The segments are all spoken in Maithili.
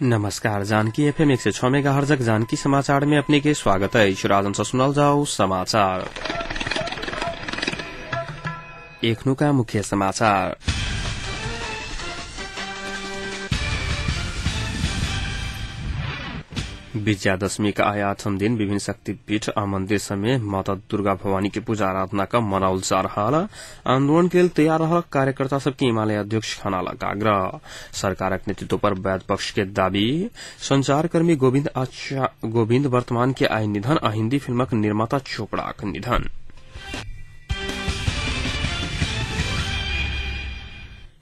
नमस्कार, जानकी एफएम 106 मेगाहर्जक जानकी समाचार में अपने के स्वागत है। राजन से सुनल जाओ समाचार। एखनुका मुख्य समाचार। विजयादशमी का आय आठम दिन विभिन्न शक्तिपीठ आ मंदिर समेत माता दुर्गा भवानी के पूजा आराधना का मनाओल जा रहा। आंदोलन के लेल तैयार रहल कार्यकर्ता सबके एमाले अध्यक्ष खनालक आग्रह। सरकारक नेतृत्व पर वैध पक्ष के दावी। संचारकर्मी गोविंद वर्तमान के आय निधन आ हिन्दी फिल्मक निर्माता चोपड़ाक निधन।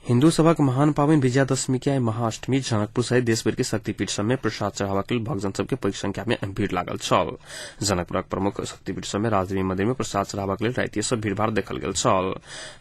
हिन्दू सभक महान पावन विजयादशमी के आइ महाअष्टमी जनकपुर सहित देशभर के शक्तिपीठ सब में प्रसाद चढ़ावा के लेल भक्तजन सबके पैघ संख्या में भीड़ लागल छल। जनकपुरक प्रमुख शक्तिपीठ सब में राजदेवी मंदिर में प्रसाद चढ़ावा के लेल रातिए से भीड़भाड़ देखल गेल छल।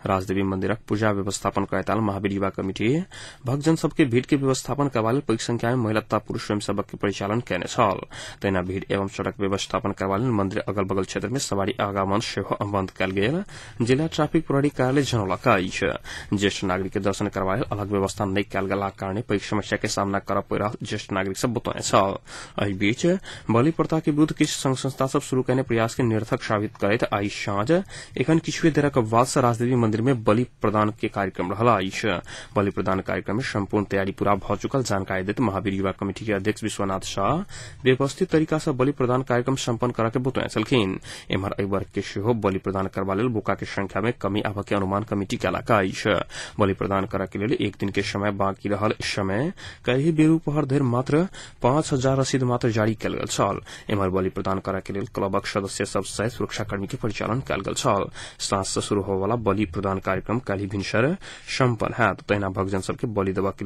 राजदेवी मंदिरक पूजा व्यवस्थापन करैताल महावीर युवा कमिटी भक्तजन सबके भीड़ के व्यवस्थापन करबा लेल पैघ संख्या में महिला तथा पुरूष स्वयंसेवक के परिचालन केने छल। तहिना भीड़ एवं सड़क व्यवस्थापन करबा लेल मंदिर अगल बगल क्षेत्र में सवारी आवागमन सेहो बंद कयल गेल जिला ट्रैफिक प्रहरी कार्यालय जनौलक अछि। ज्येष्ठ नागरिक के दर्शन करबा लेल अलग व्यवस्था नहि कयल गेलाक कारणे पैघ समस्या के सामना करय पड़ि रहल ज्येष्ठ नागरिक सब बतौने छल। एहि बीच बलि प्रथा के विरूद्ध किछु संघ संस्था सब शुरू कयने प्रयास के निरर्थक साबित करैत आइ साँझ एखन किछुए देरक बाद से राजदेवी मंदिर में बलि प्रदान के कार्यक्रम रहल अछि। बलि प्रदान कार्यक्रम में सम्पूर्ण तैयारी पूरा भऽ चुकल जानकारी दैत महावीर युवा कमिटी के अध्यक्ष विश्वनाथ शाह व्यवस्थित तरीका से बलि प्रदान कार्यक्रम सम्पन्न करय के बतौने छलखिन। एम्हर एहि वर्ग के सेहो बलि प्रदान करबा लेल बोका के संख्या में कमी आबय के अनुमान कमिटी कयलक अछि। बलि प्रदान करय के लेल एक दिन के समय बाकी रहल समय काल्हि बेरूपहर धरि मात्र 5000 रसीद मात्र जारी कयल गेल छल। एम्हर बलि प्रदान करय के लेल क्लबक सदस्य सब सहित सुरक्षाकर्मी के परिचालन कयल गेल छल। साँझ से शुरू होयवला बलि प्रदान कार्यक्रम काल्हि भिनसर सम्पन्न होयत। तहिना भक्तजन सबके बलि देबाक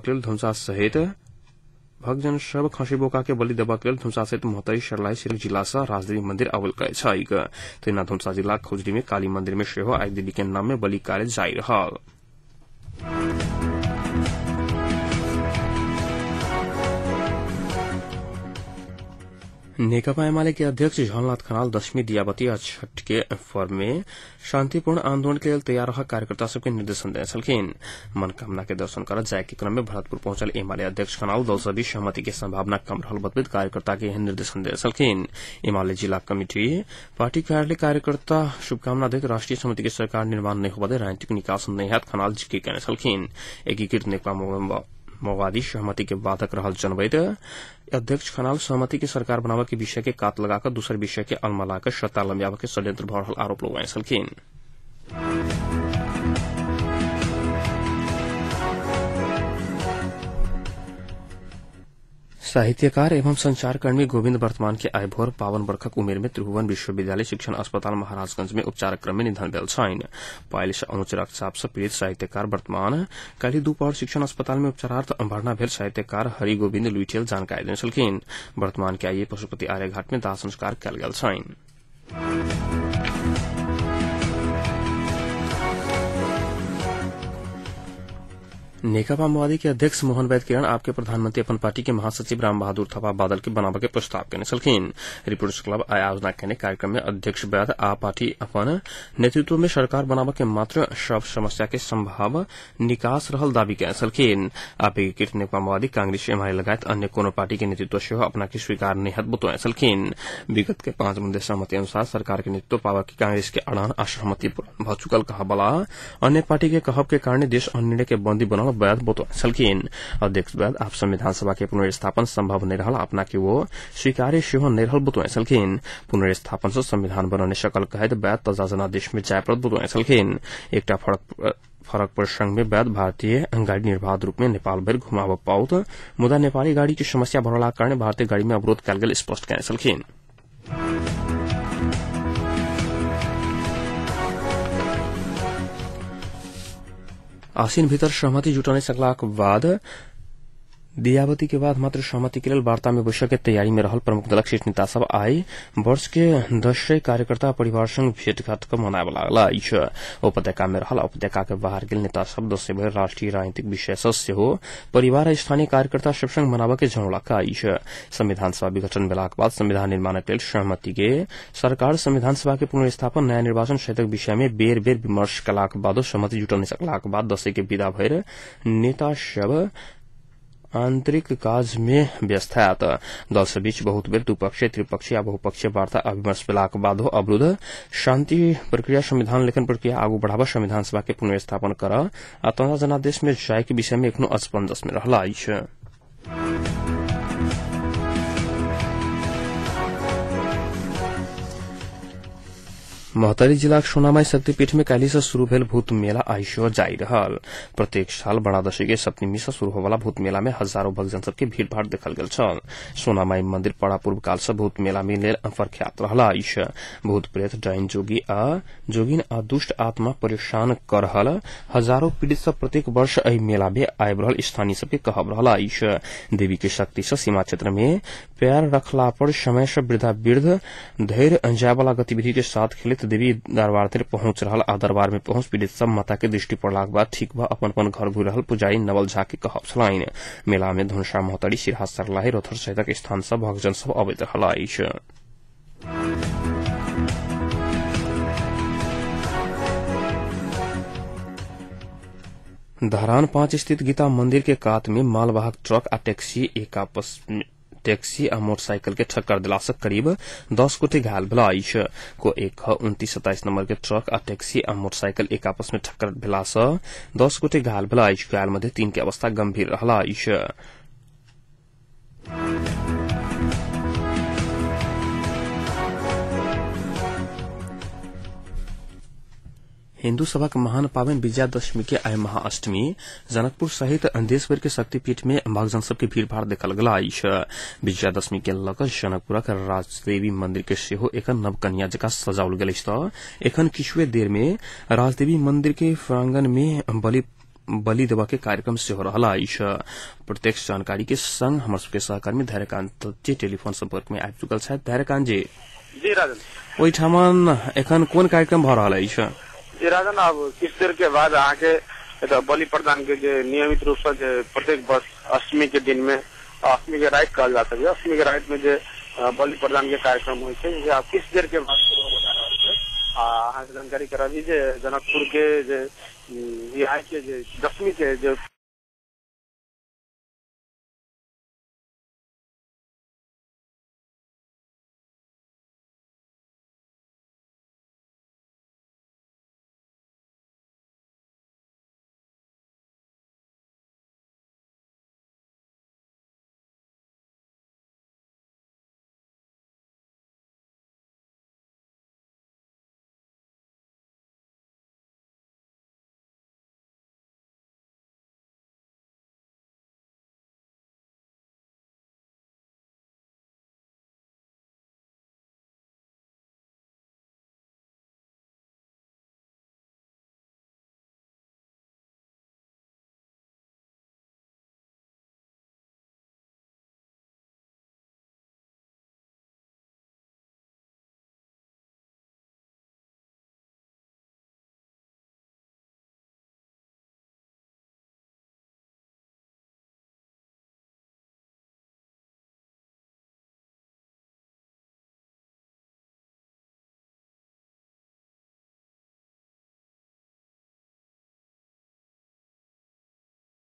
लेल धनुषा सहित भक्तजन सब खसी बोका के बलि देबाक लेल धनुषा सहित महोत्तरी, सर्लाही, सिरक जिला सँ राजदेवी मंदिर आबल करैत छैक। तहिना धनुषा जिलाक खौजरी में काली मंदिर में सेहो आइ देवी के नाम में बलि कार्य जारी रहल। नेकपा एमाले के अध्यक्ष झलनाथ खनाल दशमी, दियाबती आ छठ के पर्व में शांतिपूर्ण आंदोलन के लेल तैयार रह कार्यकर्ता सबके निर्देशन देने छलखिन। मनकामना के दर्शन करत जाय के क्रम में भरतपुर पहुंचल एमाले अध्यक्ष खनाल दल से भी सहमति के संभावना कम रहल बतबैत कार्यकर्ता के एहन निर्देशन देने छलखिन। एमाले जिला कमिटी पार्टी कार्यालय कार्यकर्ता शुभकामना दैत राष्ट्रीय समिति के सरकार निर्माण नहि होबय राजनीतिक निकास नहि हैत खनाल जिक्र केने छलखिन। एकीकृत नेकपा माओवादी सहमति के बाधक रहल जनबैत अध्यक्ष खनाल सहमति के सरकार बनाबय के विषय के कात लगाकर दूसर विषय के अलमला कर सत्ता लम्बियाबय के षड्यंत्र भऽ रहल आरोप लगौने छलखिन। साहित्यकार एवं संचारकर्मी गोविंद वर्तमान के आइ भोर 52 वर्षक उमेर में त्रिभुवन विश्वविद्यालय शिक्षण अस्पताल महाराजगंज में उपचार क्रम में निधन भेल छनि। पाइल्स उच्च रक्तचाप से पीड़ित साहित्यकार वर्तमान काल्हि दुपहर शिक्षण अस्पताल में उपचारार्थ भर्ना भेल साहित्यकार हरि गोविंद लुइठेल जानकारी देने छलखिन। वर्तमान के आइ पशुपति आर्यघाट में दाह संस्कार कयल गेल छनि। नेकपा माओवादी के अध्यक्ष मोहन वैद्य किरण आपके प्रधानमंत्री अपन पार्टी के महासचिव राम बहादुर थापा बादल के बनाबय के प्रस्ताव केने छलखिन। रिपोर्टर्स क्लब आइ आयोजना केने कार्यक्रम में अध्यक्ष वैद्य आ पार्टी अपन नेतृत्व में सरकार बनाबय के मात्र सब समस्या के संभाव निकास रहल दावी केने छलखिन। आप एकीकृत नेकपा माओवादी, कांग्रेस, एमाले लगायत अन्य कोनो पार्टी के नेतृत्व सेहो अपना के स्वीकार नहि हैत बतौने छलखिन। विगत के 5 बुंदे सहमति अनुसार सरकार के नेतृत्व पाबय के कांग्रेस के अड़ान आ सहमति भऽ चुकल कहबला अन्य पार्टी के कहब के कारणे देश अनिर्णय के बंदी बनल वैद बतौने छलखिन। अध्यक्ष वैद आप संविधान सभा के पुनर्स्थापन संभव नहि रहल अपना के वो स्वीकार्य सेहो नहि रहल बतौने छलखिन। पुनर्स्थापन से संविधान बनने सकल कहैत वैद ताजा जनादेश में जाय पड़त बतौने छलखिन। एकटा फरक प्रसंग में वैद भारतीय गाड़ी निर्बाध रूप में नेपाल भरि घुमाबय पाओत, मुदा नेपाली गाड़ी के समस्या बढ़लाक कारणे भारतीय गाड़ी में अवरोध कयल गेल स्पष्ट केने छलखिन। आसिन भीतर सहमति जुटने सकलाक बाद दियाबती के बाद मात्र सहमति के लेल वार्ता में बैसक के तैयारी में रहल प्रमुख दलक शीर्ष नेता सब आई वर्ष के 10 कार्यकर्ता परिवार संग भेंटघाट क मनाबय लागल अछि। उपत्यका में रहल उपत्यका के बाहर गेल नेता सब दशैं भरि राष्ट्रीय राजनीतिक विषय सँ सेहो परिवार आ स्थानीय कार्यकर्ता सब संग मनाबय के जनौलक अछि। संविधान सभा विघटन भेलाक बाद संविधान निर्माणक लेल सहमति के सरकार संविधान सभा के पुनर्स्थापन, नया निर्वाचन सहितक विषय में बेर बेर विमर्श कलाक बादो सहमति जुटल नहि सकलाक बाद दशैं के विदा भरि नेता सब आंतरिक काज में व्यस्त हयत। दल सब बीच बहुत बेर द्विपक्षीय, त्रिपक्षीय आ बहुपक्षीय वार्ता आ विमर्श भेलाक बादो अवरुद्ध शांति प्रक्रिया, संविधान लेखन प्रक्रिया आगू बढ़ाबऽ, संविधान सभा के पुनर्स्थापन करऽ आ तथा जनादेश में जाय के विषय में एखनो असमंजस में रहल अछि। महोत्तरी जिलाक सोनामाई शक्तिपीठ में काल्हि से शुरू भेल भूत मेला आइ सेहो जारी रहल। प्रत्येक साल बड़ा दशैं के सप्तमी से शुरू होवला भूत मेला में हजारों भक्तजन सबके भीड़भाड़ देखल गेल छल। सोनामाई मंदिर पड़ा पूर्व काल से भूत मेला में लेल प्रख्यात रहल अछि। भूत प्रेत, डाइन, जोगी आ जोगिन आ दुष्ट आत्मा परेशान कर रहल हजारों पीड़ित सब प्रत्येक वर्ष एहि मेला में आबि रहल स्थानीय सबके कहब रहल अछि। देवी के शक्ति से सीमा क्षेत्र में पैर रखला पर समय से वृद्धा वृद्ध धैर्य जायवाला गतिविधि के साथ खेलैत देवी दरबार धरि पहुंच रहल आ दरबार में पहुंच पीड़ित सब माता के दृष्टि पड़लाक बाद ठीक भ अपन अपन घर घुरि रहल पुजारी नवल झा के कहब छलनि। मेला में धनुषा, महोत्तरी, सिरहा, सर्लाही, रोथर सहितक स्थान सब भक्तजन सब अबैत रहल अछि। धरान 5 स्थित गीता मंदिर के कात में मालवाहक ट्रक आ टैक्सी एक आपस में टैक्सी आ मोटरसाइकिल के ठक्कर दिला से करीब 10 गोटे घायल भेल अछि। को 1 2927 नंबर के ट्रक आ टैक्सी आ मोटरसाइकिल एक आपस में ठक्कर भेला से 10 गोटे घायल भेल अछि। घायल मध्ये 3 के अवस्था गंभीर रहल अछि। हिन्दू सभक महान पावन विजयादशमी के आइ महाअष्टमी जनकपुर सहित देशभर के शक्तिपीठ में भक्तजन सबके भीड़भाड़ देखल गेल अछि। विजयादशमी के लऽ कऽ जनकपुरक राजदेवी मंदिर के सेहो एखन नवकनिया जकाँ सजाओल गेल अछि। तऽ एखन किछुए देर में राजदेवी मंदिर के प्रांगण में बलि देबऽ के कार्यक्रम सेहो रहल अछि। प्रत्यक्ष जानकारी के संग हमर सबके सहकर्मी धैर्यकांत जी टेलीफोन संपर्क में आबि चुकल छथि। धैर्यकांत जी। जी राजन, ओहिठाम एखन कोन कार्यक्रम भऽ रहल अछि? जी राजन, अब किछु देर के बाद अहाँके बलि प्रदान के जे नियमित रूप से जे प्रत्येक वर्ष अष्टमी के दिन में, अष्टमी के राति कहल जा सकैए, अष्टमी के राति में जे बलि प्रदान के कार्यक्रम होइ छै, जे आब किछु देर के बाद शुरू होबऽ जा रहल छै। आ अहाँके जानकारी कराबी जे जनकपुर के जे बिहार के जे दशमी के जे